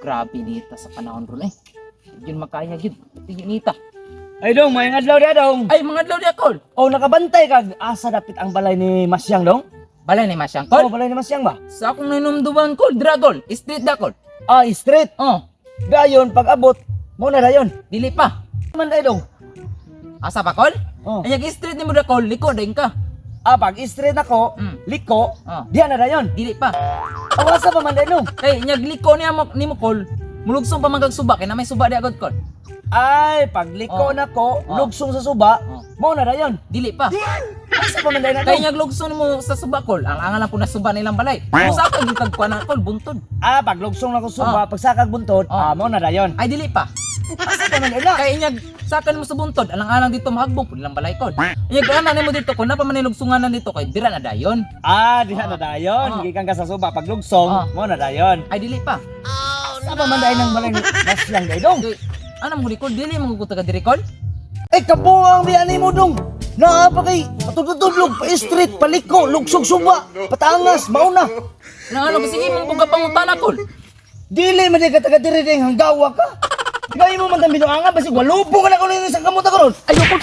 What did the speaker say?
Grabe nita sa panahon ron eh. Yun makaya gyud. Tingin nita. Ay dong, may adlaw dia dong. Ay, mga adlaw diya, kol. Oh, nakabantay kag asa dapit ang balay ni Masyang dong? Balay ni Masyang, Oh, kol. balay ni Masyang ba? Sa akong nanumduman, kol, dragol. Street da, kol. Ah, street. Oh, Dayon pag abot, mo na dayon. Dili pa. Man day dong. Asa pa, kol? Oh. Ay, street ni mo da, kol, liko din ka. Ah, pag street ako, liko, diya na dayon. Dili pa. Aw, asa pa man day dong? Kay inyag liko niya mo nimo, kol. Mulugsong pa man kag suba kay na may suba di agad, kol. Ay, pag liko nako, lugsong sa suba, mo na dayon. Dili pa. Asa pa man day na Kay dong? inyag lugsong nimo sa suba, kol. Ang angal lang po na suba nilang balay. Oh. Sa kag kag kuan na, kol, buntod. Ah, pag lugsong nako suba, pagsakag buntod, ah, mo na dayon. Ay, dili pa. Asa pa man day na? Kay inyag sakan mo sa buntod, alang-alang dito mahagbong po nilang balay, kol. Inyag ana nimo dito kol, napa man nilugsungan dito kay dira na dayon. Ah, diha na dayon. Gikan ka sa suba pag lugsong, mo na dayon. Ay, dili pa. Asa pa man day nang balay ni Masyang day dong? Kay ana mo kol, dili mo ko taga diri, kol. Ay, kabuang biya ni mo dong. Naa pa kay patudlog pa street, paliko, lugsog suba, patangas, mauna. Nang ano sige mo kung pangutana, kol. Dili man di ka taga diri ding hanggawa ka. Di ba imo man tang binuangan basig walubo ka na kuno sa kamot karon. Ayoko.